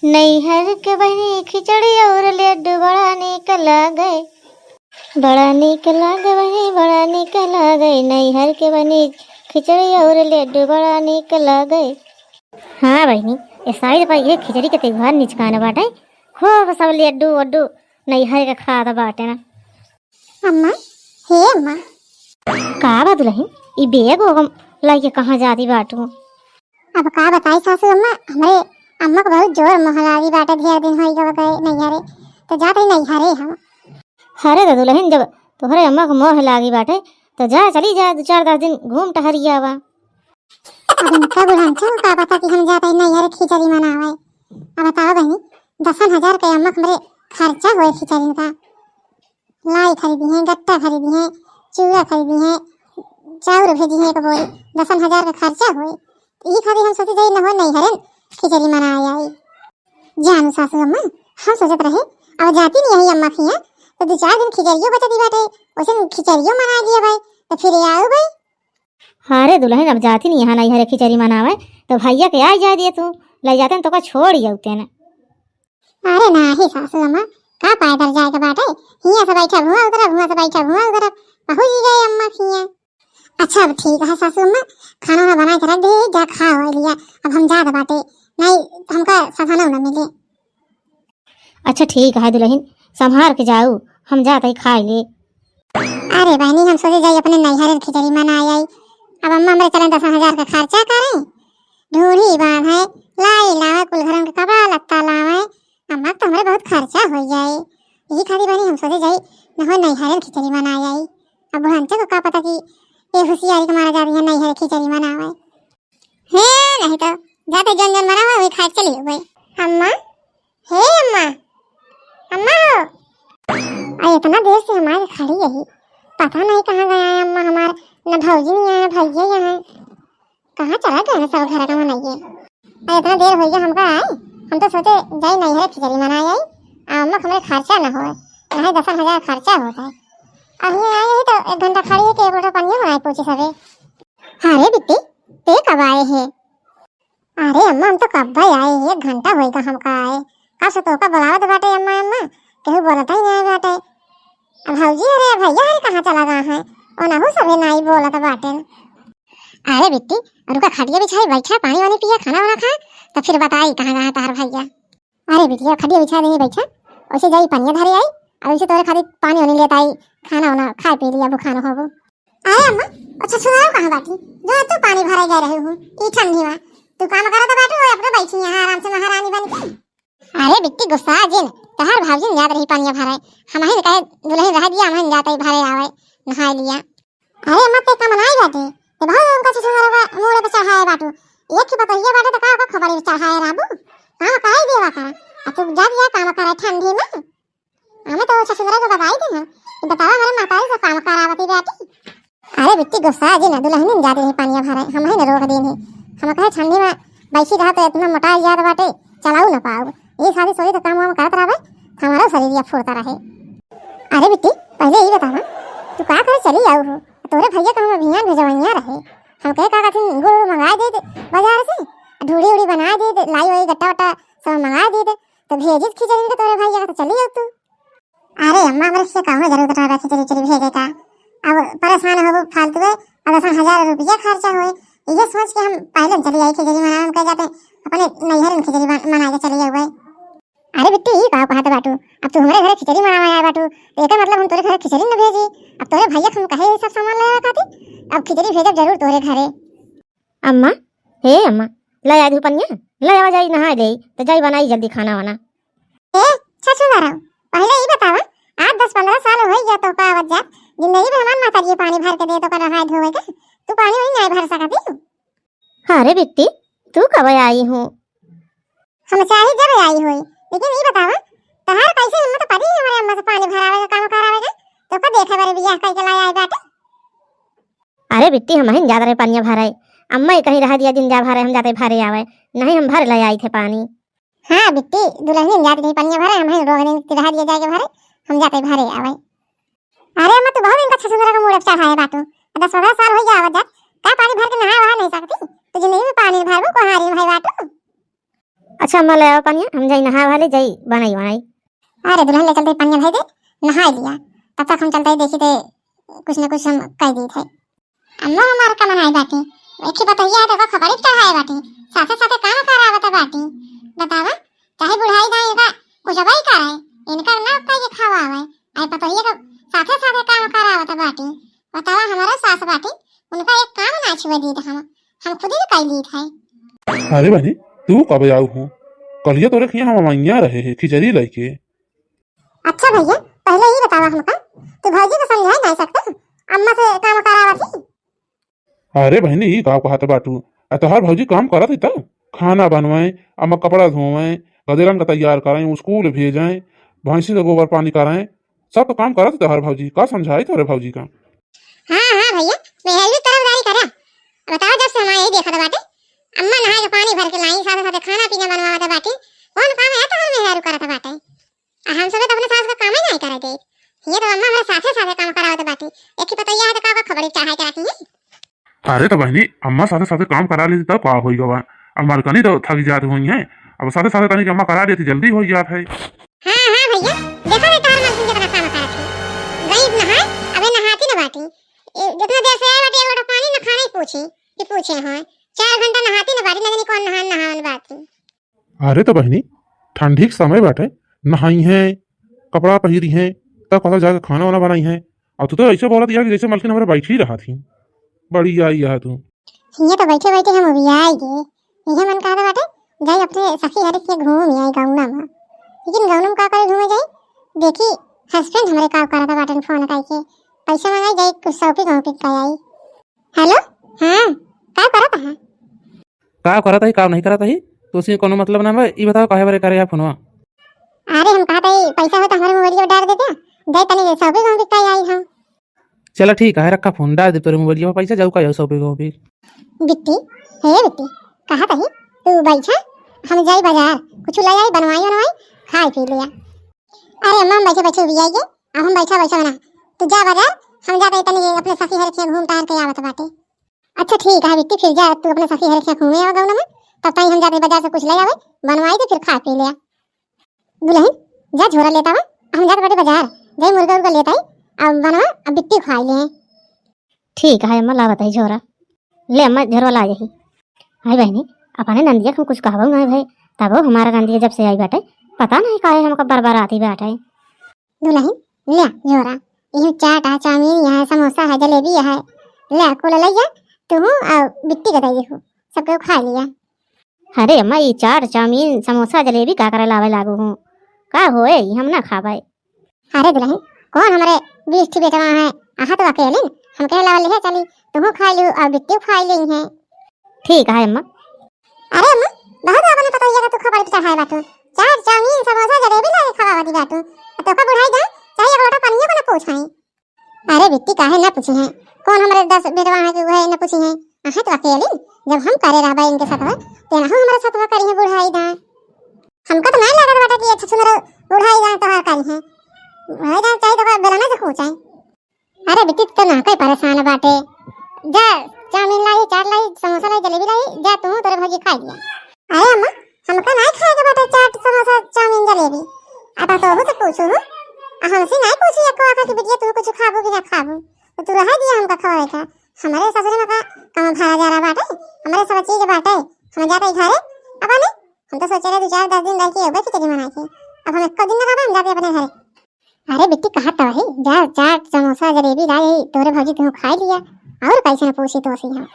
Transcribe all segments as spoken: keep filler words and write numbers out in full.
नैहर के बनी खिचड़ी और लड्डू बड़ा नीक लागे, बड़ा नीक लागे बनी, बड़ा नीक लागे, नैहर के बनी खिचड़ी और लड्डू बड़ा नीक लागे। हाँ बहिनी, ए साइड पर ये खिचड़ी के त्योहार निचकान बाटे, खूब सब लड्डू वड्डू नैहर के खात बाटे ना। अम्मा, हे अम्मा। का बा दुलहिन, ई बैग ओग लइके कहाँ जाती बाटू? अब का बताई सासू अम्मा, हमरे अम्मा के बहुत जोर मोह लागी बाटे, ढेर दिन होई गवा गए नैहरे, तो जात ही नैहरे हम। अरे तो दुलहिन, जब तोहरे अम्मा के मोह लागी बाटे, तो जा, चली जा, दो चार दस दिन घूम टहरी आवा। अब इनका बुढ़ान चल का पता कि हम जाते ही नैहरे खिचड़ी मनावे। अब बताओ बहिनी, दसन हजार के अम्मा के हमरे खर्चा होए खिचड़ी का। लाई खरीदी है, गट्टा खरीदी है, चूड़ा खरीदी है, चाउर भेजी है एक बोरी, दसन हजार का खर्चा होए। तो ई खातिर हम सोचे जाई न हो नैहरन खिचड़ी मनाए आई। जानू सासू अम्मा, हम सोचत रहे अब जाती नहीं है अम्मा खिया, तो दो चार दिन खिचड़ियो बचती बाटे, वैसे खिचड़ियो मना दिया भाई, तो फिर आओ भाई। अरे दुलहिन, अब जाती नहीं यहाँ नैहरे खिचड़ी मनावे, तो भैया के आ जाए दिए तू, ले जाते न तो का छोड़ ही आते न। अरे नाही सासू अम्मा, का पैदल जाए के बाटे? हियां से बैठा हुआ उतरा, हुआ से बैठा हुआ उतरा, पहुंच ही गए अम्मा खिया। अच्छा, अब ठीक है सासू अम्मा, खाना वाना बना के रख दे, जा खा हो लिया, अब हम जात बाटे, नहीं हमका साधना न मिले। अच्छा ठीक है दुलहिन, संभार के जाऊ, हम जात ही खाए ले। अरे बहनी, हम सोचे जाई अपने नैहरे खिचड़ी मनाए आई, अब अम्मा हमरे चले दस हजार का खर्चा करें, ढूढ़ी बांधे, लाई लावे, कुल घरन के कपड़ा लत्ता लावे, अम्मा के तो हमरे बहुत खर्चा हो जाए। यही खातिर बनी हम सोचे जाई, न हो नैहरे खिचड़ी मना आई। अब बुढ़ंचा को का पता कि ये होशियारी के मारा जा रही है नैहरे खिचड़ी मनावे। हे नहीं तो जाते जौन जौन मना हुआ वही खाए चली हो गई। अम्मा, हे अम्मा, अम्मा हो। आ इतना देर से हमारे खड़ी यही, पता नहीं कहाँ गया है अम्मा हमार, न भौजी नहीं आया, भैया यहाँ है। कहाँ चला गया है सब घर का मनइये? अरे इतना देर हो गया हमका आए, हम तो सोचे जाई नैहरे खिचड़ी मनाए आई, आ अम्मा हमरे खर्चा न होए, नहीं दस हजार खर्चा होता है। अरे आए यही तो एक घंटा खड़ी है कि एक लोटा पानी बनाए पूछे सबे। हाँ रे बिट्टी, ते कब आए है? अरे अम्मा हम तो कब आए है, एक घंटा होएगा हमका आए, कब से तोका बुलावत बाटे अम्मा अम्मा, केहू बोलत ही नहीं बाटे। अब भौजी अरे भैया अरे कहाँ चला गया है, ओनहु सबे नहीं बोलत बाटे। अरे बिट्टी, रुका, खटिया बिछाई, बैठा, पानी वानी पिया, खाना वाना खा, तो फिर बताई कहाँ गया तहार भैया। अरे बिटिया, खटिया बिछा दे, बैठा, वैसे जाई पानिया धरे आई, और वैसे तोरे खातिर पानी वानी लेत आई, खाना वाना खाए पी लिया, भूखान होबो। अरे अम्मा, अच्छा सुनाओ कहाँ बाटी, जो तू पानी भरे गए रहे हो ई ठंडी में, तू काम करत बाटू और अपने बैठी यहाँ आराम से महारानी बन के। अरे बिट्टी गुस्सा जिन, तहार भावजिन जात रही पानिया भरे, हम ही कहे दुलहिन रह दिया, हम ही जाते भरे आवे, नहाए लिया। अरे अम्मा, ते का मनाई बाटे? ते बहुत उनका ससुरा का मूड़े पे चढ़ाए बाटू। एक ही पतोहिया बाटे तो का ओकर खोपड़ी पे चढ़ाए राबू? काम काहे देवा करा? आ तू जा दिया काम करा ठंडी में। हमें तो ससुरा को बताई दे हम। कि बतावा हमारे मातारी से काम करावती बाटी। अरे बिट्टी गुस्सा जी ना, दुलहिन जाती रही पानिया भरे, हम ही न रोक देन है। हम कहे ठंडी में बैठी रहा तो इतना मोटा जात बाटे, चलाऊ ना पाऊ। ये सारी सोई तो काम वाम करत रहबे, हमारा शरीर या फुरता रहे। अरे बिट्टी, पहले ई बतावा, तू का करे चली आऊ हो? तोरे भैया का हम अभियान भेजवैया रहे। हम कहे का कथिन गुड़ उड़ मंगा दे दे बाजार से, ढूढ़ी उड़ी बना दे दे, लाई वाई गट्टा वट्टा सब मंगा दे दे, तो भेजित खिचड़ी के तोरे भैया का तो चली आऊ तू। अरे अम्मा, हमरे से कौनो जरूरत रहे खिचड़ी उचड़ी भेजे का? अब परेशान होबू फालतू है, अब दस हजार रुपया खर्चा होए, ये सोच के हम पहले चली आई खिचड़ी मनाए, हम कह जाते अपने नैहर में खिचड़ी बन-, मना के चली आऊ। अरे बिट्टी, ई का कहत बाटू? अब तू हमरे घरे खिचड़ी मनावे आए बाटू, तो एकर मतलब हम तोरे घरे खिचड़ी न भेजी? अब तोरे भैया के हम कहे ये सब सामान ले आवे खातिर, अब खिचड़ी भेजब जरूर तोरे घरे। अम्मा, हे अम्मा, ले आई दू पनिया, ले आवा जाई नहाए ले, तो जाई बनाई जल्दी खाना वाना। ए, छछुंदरम, पहले ई बतावा, आज दस पन्द्रह साल होई गया तोका आवत जात, जिंदगी में हमार माता जी पानी भर के दे तोका नहाए धोए के, तू पानी वही नहीं भर सकती। अरे बिट्टी, तू कब आई हूँ? हम चाहे जब आई होई, लेकिन ई बतावा, तहार कैसे हिम्मत पड़ी हमरे अम्मा से पानी भरावे का काम करावे के? तोका देखे बारे बियाह कई के लाए आई बाटे। अरे बिट्टी, हम ही न जात रहे पनिया भरे, अम्मा ही कहीं रह दिया दिन जा भरे, हम जाते भरे आवे, नहीं हम भर ले आई थे पानी। हाँ बिट्टी, दुलहिन जात रही पनिया भरे, हम ही रोक दिन रह दिया जाके भरे, हम जाते भरे आवे। अरे अम्मा, तू बहुत इनका छछुंदरा का मूड़े पे चढ़ाए बाटू, दस पन्द्रह साल हो गया आवत जात, का पानी भर के नहाए वहाए नहीं सकती? तू जिंदगी में पानी भरबू कोहारी में भाई बाटू। अच्छा अम्मा, ले आवा पनिया, हम जाई नहाए वाले, जाई बनाई बनाई। अरे दुलहिन, ले चलते पनिया भर दे, नहाए लिया, तब तक हम चलते देखी थे, कुछ न कुछ हम कह दी थे। अम्मा हमार का मनाई बाटी, एक ही बतैया है, देखो खपड़ी चढ़ाए बाटी, साथे साथे काम करावत बाटी। बतावा, चाहे बुढ़ाई दाई इनका कुछ भाई का रहे, इनका ना कह के खवावे, आई पतोहिया का साथे साथे काम करावत बाटी। बतावा, हमारा सास बाटी, उनका एक काम ना छुए दीत हम, हम खुद ही कर लीत है। अरे बहनी, तू कब आऊ हो? कलिया तोरे खिया हम अमैया रहे हैं खिचड़ी लेके। अच्छा भैया, पहले ही बतावा हमका, तू भौजी को समझाए नहीं सकता, अम्मा से काम करावत ही। अरे बहनी, ई का कहत बाटू? आ तोहार भौजी काम करत ही त, खाना बनवाए, अम्मा कपड़ा धोवे, गदेलन का तैयार कराए, स्कूल भेजाए, भैंसी का गोबर पानी कराए, सब तो काम करत ही तोहार भौजी। का समझाई तोरे भौजी का? हाँ हाँ भैया, मेहरारू तरफदारी करा। बताओ, जब से हमारे यही देखत बाटे, अम्मा नहाए के पानी भर के लाई, साथे साथे खाना पीना बनवावत बाटी, कौन काम है तोहर मेहरारू करत बाटे? आ हम सबे तो अपने सास का काम ही नहीं करे दे। ये तो अम्मा हमारे साथे साथे काम करावत बाटी। एक ही पतैया है तो का, का खबरी चाहे के रखी है? अरे तो बहनी, अम्मा साथे साथे काम करा लेती तब का होई गवा। अब मलकनी तो थक जात हुई है, अब साथे साथे तनी अम्मा करा देती, जल्दी हो जात है। हाँ हाँ भैया, देखा नहीं तोहर मलकिन कितना काम करत है। गई नहाए, अबे नहाती न बाटी। ए, जितना देर से आए बाटी, एक लोटा पानी न खाना ही पूछी कि पूछे हैं। चार घंटा नहाती न बाटी, न जानी कौन नहान नहावन बाटी। अरे तो बहनी, ठंडी के समय बाटे, नहाई हैं, कपड़ा पहिरी हैं, तब कहता जाके खाना वाना बनाई हैं। अब तू तो ऐसे बोलत या कि जैसे मलकिन हमारे बैठी रहा थी। बड़ी आई है तू। ये तो बैठे बैठे हम उबियाई गए। यह मन कहता बाटे, जाई अपने सखी हरे से घूम आई गौना में। लेकिन गौना में का करे घूमे जाई? देखी, हस्बैंड हमारे का करता बाटे, फोन करके पैसा मंगाई, जाई कुछ शॉपिंग वॉपिंग कर आई। हेलो, हाँ, का करत है? का करत है, का नहीं करत है, तो उसी कोनो मतलब ना बा। ई बताओ, काहे बारे करे आप फोनवा? अरे, हम कहत है, पैसा हो तो हमारे मोबाइल में डाल देते, दे तनी शॉपिंग वॉपिंग कर आई हम। चला ठीक है, रखा फोन, डाल दे तोरे मोबाइल में पैसा, जाऊ का जाऊ शॉपिंग वॉपिंग। बिट्टी, हे बिट्टी, कहत है, तू बैठा, हम जाई बाजार, कुछ ले आई, बनवाई बनवाई, खाए पी लिया। अरे अम्मा, हम बैठे बैठे भी आई गए, अब हम बैठा बैठा बना, तू जा बाजार, हम जाते तनी अपने सखी हरे से घूम टहल के आवत बाटे। अच्छा ठीक है बिट्टी, फिर जा तू अपने सखी हरे से घूमे आवा गौना में, तब तक हम जाते बाजार से कुछ ले आवे, बनवाई दे, फिर खा पी ले। दुलहिन, जा झोरा लेता आवा, हम जाते बाटे बाजार, जाई मुर्गा उर्गा लेता आई, अब बनवा, अब बिट्टी खवाई ले। ठीक है अम्मा, लावत है झोरा। ले अम्मा, झोरा ला यही। आई बहनी, अपने नंदिया के हम कुछ कहबो नहीं भाई, तबो हमारा नंदिया जब से आई बाटे, पता नहीं काहे हमका बरबराती बाटे। दुलहिन, ले झोरा, यही चाट है, चाउमीन है, समोसा है, जलेबी है, ले कुल ले जा, तू और बिट्टी के दे हो, सबके खा लिया। अरे अम्मा, ई चाट, चाउमीन, समोसा, जलेबी का करे लावे लागू हूँ? का होए, ई हम ना खाबे। अरे दुलहिन, कौन हमरे बीस ठी बेटवा है, अहा तो अकेलिन, हम कहे लावे लिहे चली, तुहू खाई लिहू और बिट्टी खाई ली है। ठीक है अम्मा। अरे अम्मा, बहुत अपने पतोहिया का तू खबर चढ़ाए बाटू, चाट, चाउमीन, समोसा, जलेबी लाके खवावती बाटू, तो का बुढ़ाई जा, चाहे एक लोटा पानियो को ना पूछाई। अरे बिट्टी, काहे न पूछी हैं? कौन हमरे दस बेटवा है कि वह न पूछी हैं? आहे तो अकेली, जब हम करे रहबा इनके साथ, तेनाहू हमरे साथ करी है बुढ़ाई दाएं। हमका तो नहीं लागत बाटे कि अच्छा सुंदर बुढ़ाई दाएं तोहार करी है। बुढ़ाई दाएं चाहे तो बेलना से पूछे। अरे बिट्टी, तो ना कोई परेशान बाटे। जा, चाउमीन लाई, चाट लाई, समोसा लाई, जलेबी लाई, जा तू तोरे भौजी खाई लिया। अरे अम्मा, हमका नाहीं खाए के बाटे चाट, समोसा, चाउमीन, जलेबी। अब तोहू से पूछू हूँ, आ हमसे नाहीं पूछी एको आखा कि बिटिया तू कुछ खाबू कि ना खाबू, तो तू रह दिया हमका खवाए का। हमरे ससुरे में का कम भाड़ा जा रहा बाटे, हमरे सब चीज बाटे, हम जाते ही घरे। अब नहीं, हम तो सोचे रहे दो चार दस दिन रह के अबे खिचड़ी मना के, अब हम एको दिन ना रहबे, हम जाते अपने घरे। अरे बिट्टी, कहा तो है, जा चाट, समोसा, जलेबी लाई, तोरे भौजी तू खाई लिया, और कैसे न पूछी तो सी हम।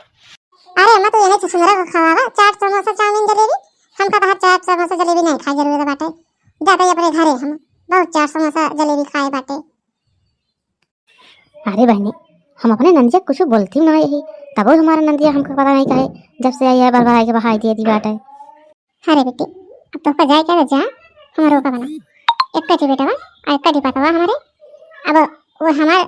अरे अम्मा, तू यही छुछुंदरा को खवावा, चाट, समोसा, चाउमीन, जलेबी। हमका तहार चाट, समोसा, जलेबी नहीं खाए जरूरत बाटे। जाते ही अपने घरे हम बहुत चाट, समोसा, जलेबी खाए बाटे। अरे बहनी, हम अपने नंदिया कुछ बोलती ना यही, तबो हमारा नंदिया हमका पता नहीं काहे जब से आई है बरबराई के बहाई दे दी बाटे। अरे बेटी, अब तोहका जाए के तो जा, हमरो का बना। एक कटी बेटवा, आ एक कटी पतवा हमरे। अब वो हमार,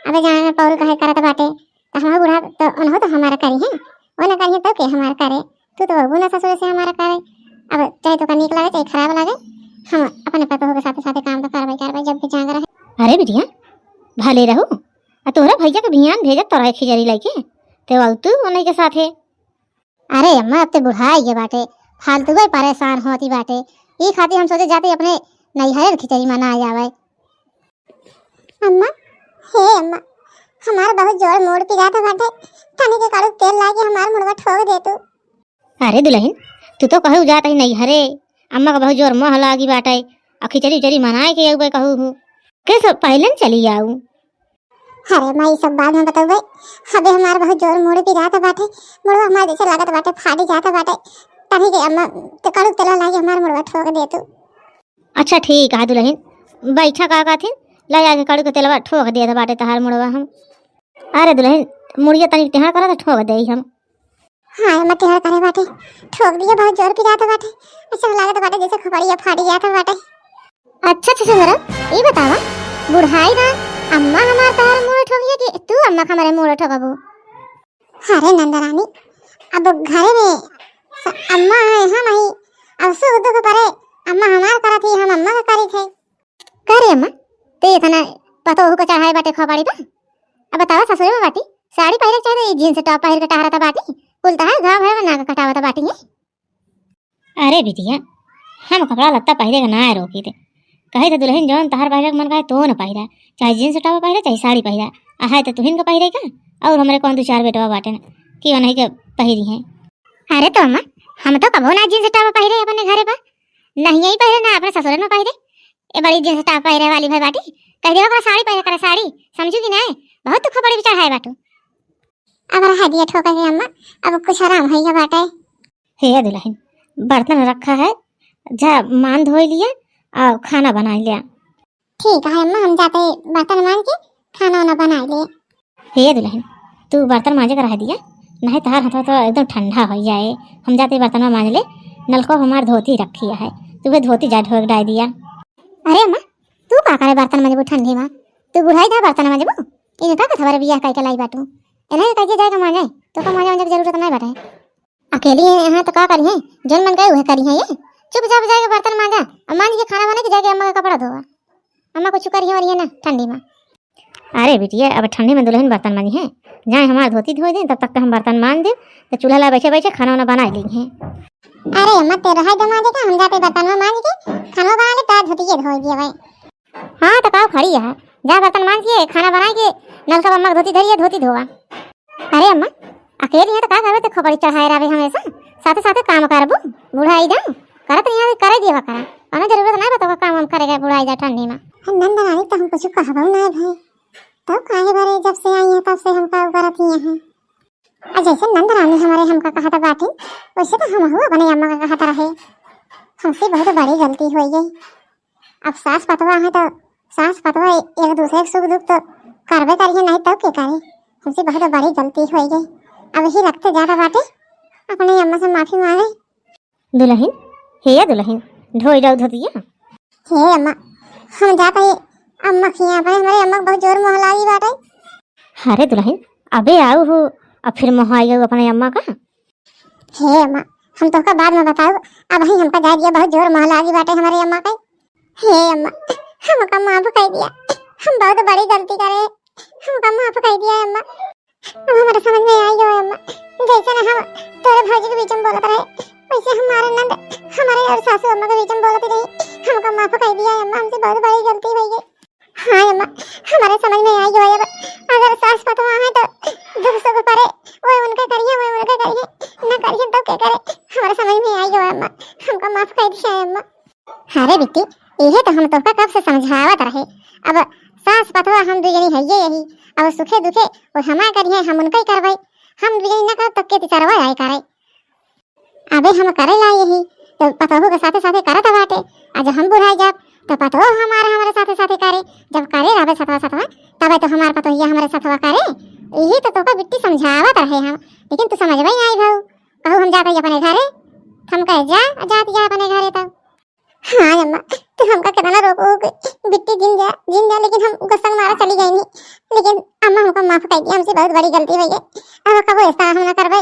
अबे जाने में पौर कहे करत बाटे, तो हमार बूढ़ा तो उन्हों तो हमारा करी है, वो ना करी है तो के हमार करे? तू तो बहू ना ससुर से हमारा करे। अब चाहे तोहका नीक लागे, चाहे खराब लागे, हम अपने पतोह के साथे साथे काम तो करबे करबे, जब भी जांग रहे। अरे बिटिया, भले रहू, आ तोहरा भैया के भियान भेजत तो रहे खिचड़ी लेके, ते आऊ तू उन्हीं के साथे। अरे अम्मा, अब ते बुढ़ाई गए बाटे, फालतू परेशान होती बाटे। ई खातिर हम सोचे जाते अपने नैहरे खिचड़ी मना आवे। अम्मा, हे अम्मा, हमार बहुत जोर मूड़ पिरात बाटे, तनी के कड़ुक तेल लाके हमार मुड़वा ठोक दे तू। अरे दुलहिन, तू तो कहू जात ही नैहरे, अम्मा का बहुत जोर मोह लागी बाटे, अउ खिचड़ी उचड़ी मनाए के अउबे कहू हूँ। के सब पहले न चली आऊ। अरे माई, सब बाद में बतउबे, अबे हमार बहुत जोर मूड़ पिरात बाटे, मुड़वा हमार जैसे लागत बाटे फाटी जात बाटे, तनी के अम्मा के कड़ुक तेल लाके हमार मुड़वा ठोक दे तू। अच्छा ठीक है दुलहिन, बैठा का कहथिन, ले जाके कड़ुक तेलवा ठोक देत बाटे तहार मुड़वा हम। अरे दुलहिन, मुड़िया तनी टेढ़ा करा त ठोक देई हम। हाँ, अम्मा टेढ़ा करे बाटे, ठोक दिया, बहुत जोर पिरात बाटे, ऐसा लागत बाटे जैसे खोपड़िया फाटी जात बाटे। अच्छा छछुंदरा, ई बतावा, बुढ़ाई ना अम्मा हमार तहार मुड़ ठोकिया कि तू अम्मा का हमारे मुड़ ठोकबू? अरे नंदरानी, अब घरे में स-, अम्मा है, हम ही, अब सुख दुख परे अम्मा हमार करत ही, हम अम्मा का करी थे। का रे अम्मा, ते इतना पतोहू का चढ़ाए बाटे खोपड़ी पर? अब बतावा, ससुरे में बाटी, साड़ी पहिरे के चाहे तो ई जींस टॉप पहिर के टहरत बाटी, कुल तहार गाँव भर में नाक कटावत बाटी है। अरे बिटिया, हम कपड़ा लत्ता पहिरे के ना रोकी थे, कही थे दुलहिन जौन तहार पहिरे के मन कहे तो न पहिरा, चाहे जींस टॉप पहिरा चाहे साड़ी पहिरा, अहाय तो तुहिन के पहिरे का, अउर हमरे कौन दो चार बेटवा बाटे न कि उन्हीं के पहिरी हैं। अरे तो अम्मा, हम तो कबो ना जींस टॉप पहिरे अपने घरे पर, नहीं यही पहिरे ना अपने ससुरे में पहिरे। ए बड़ी जींस टॉप पहिरे वाली भाई बाटी, कह दे ओकरा साड़ी पहिरे करे साड़ी, समझू कि नहीं? बहुत दुख बड़ी चढ़ाए बाटू। अब रहा दिया ठोका के अम्मा, अब कुछ आराम होइया बाटे। हे दुलहिन, बर्तन रखा है, जा मान धोई लिया अउ खाना बनाई लिया। ठीक है अम्मा, हम जाते बर्तन मांज के खाना वाना बनाई ले। हे दुलहिन, तू बर्तन मांजे के रह दिया, नहीं तहार हथवा तो एकदम ठंडा हो जाए। हम जाते बर्तन मांज ले, नलको हमार धोती रखी है, तू वे धोती जा ढोक डाल दिया। अरे अम्मा, तू का करे बर्तन मांजबू ठंडी में? तू बुढ़ाई धा बर्तन मांजबू? इनका का थवर बियाह कई के लाई बाटू? इन्हें कहिए जाए के मांजे, तो का मांजे, मांजे की जरूरत नहीं बाटे। अकेली है यहाँ तो का करी है, जौन मन करे उहे करी है ये। चुपचाप जाके बर्तन मांजा, अब मांज के खाना बना के जाके अम्मा का कपड़ा धोवा, अम्मा कुछ करी है ठंडी में। अरे बिटिया, अब ठंडी में दुलहिन बर्तन मांजी है, जाए हमार धोती धोए दे, तब तक हम बर्तन मांज दे, तो चूल्हा ला बैठे बैठे खाना वाना बना ली है। अरे अम्मा, ते रहा दे मांजे का, हम जाते बर्तन में मांज के खाना बना ले, तो धोती के धोए दिए भाई। हाँ, तो काव खड़ी है, जा बर्तन मांज के, खाना बना के, नलका बम्मा के धोती धरी है, धोती धोवा। अरे अम्मा, अकेली है तो का करबे, देखो बड़ी चढ़ाए रहबे हमेशा, साथे साथे काम करबू, बुढ़ाई जाओ, करत नहीं है, करे दिए बा करा, कौनो जरूरत नहीं बा तो काम हम करेगा बुढ़ाई जा ठंडी में। हम नंद रानी तो हम कुछ कहबो नहीं भाई, तो काहे बारे जब से आई है तब से हमका उ करत ही है। और जैसे नंद रानी हमारे हमका कहत बाटी, वैसे तो हम हूँ अपने अम्मा का कहत रहे, हमसे बहुत बड़ी गलती हो गई। अब सास पतवा है तो सास पतवा एक दूसरे के सुख दुख तो करबे करिए, नहीं तो के करे। हमसे बहुत बड़ी गलती हो गई। अब ही रखते ज्यादा बाटे, अपने अम्मा से माफी मांगे। दुलहिन, हे या दुलहिन, ढोई जाऊ धोतिया। हे अम्मा, हम जाते ही अम्मा खिया अपने, हमारे अम्मा को बहुत जोर मोह लागी बाटे। अरे दुलहिन, अबे आऊ हो, अब फिर मोह आई गऊ अपने अम्मा का। हे अम्मा, हम तोहका बाद में बताऊ, अब ही हमका जाए दिया, बहुत जोर मोह लागी बाटे हमारे अम्मा के। हे अम्मा, हमका माफ कर दिया, हम बहुत बड़ी गलती करे, हमका माफ कर दिया अम्मा। अब हमारे समझ में आई गयो अम्मा, जैसे ना हम तोरे भौजी के बीच में बोलत रहे, वैसे हमारे नंद हमारे और सासू अम्मा के बीच में बोलती रही, हमका माफ कर दिया अम्मा, हमसे बहुत बड़ी गलती हो गई। हाँ अम्मा, हमारे समझ में आई गयो अब, अगर सास पतवा है तो दुख सुख परे, वो उनके करिए, वो उनके करिए, ना करिए तो के करे, हमारे समझ में आई गयो अम्मा, हमका माफ कर दिया अम्मा। अरे बिट्टी, इहे तो हम तोहका कब से समझावत रहे। अब सास पतवा हम दू जनी हइये यही, अब सुखे दुखे वो हमार करिहे, हम उनका ही करबै। हम दू जनी न करब तो के तिसरवा आए करे। अबे हम करे ला यही, तो पतोहू के साथे साथे करत बाटे। आ जब हम बुढ़ाई जाब, तो पतोहू हमार हमारे साथे साथे करे। जब करे रहबे सतवा सतवा, तबे तो हमार पतोहिया हमारे सतवा करे। यही तो तोहका बिट्टी समझावत रहे हम, लेकिन तू समझबै नहीं भाऊ। कहू हम जात ही अपने घरे, हम कहे जा, जात जा अपने घरे तब। हाँ अम्मा, तू हमका कितना रोको, बिट्टी जिन जा, जिन जा, लेकिन हम गुस्सा के मारा चली गई नहीं। लेकिन अम्मा हमका माफ कर दिया, हमसे बहुत बड़ी गलती हो गई। अब कबो ऐसा हम ना करबे।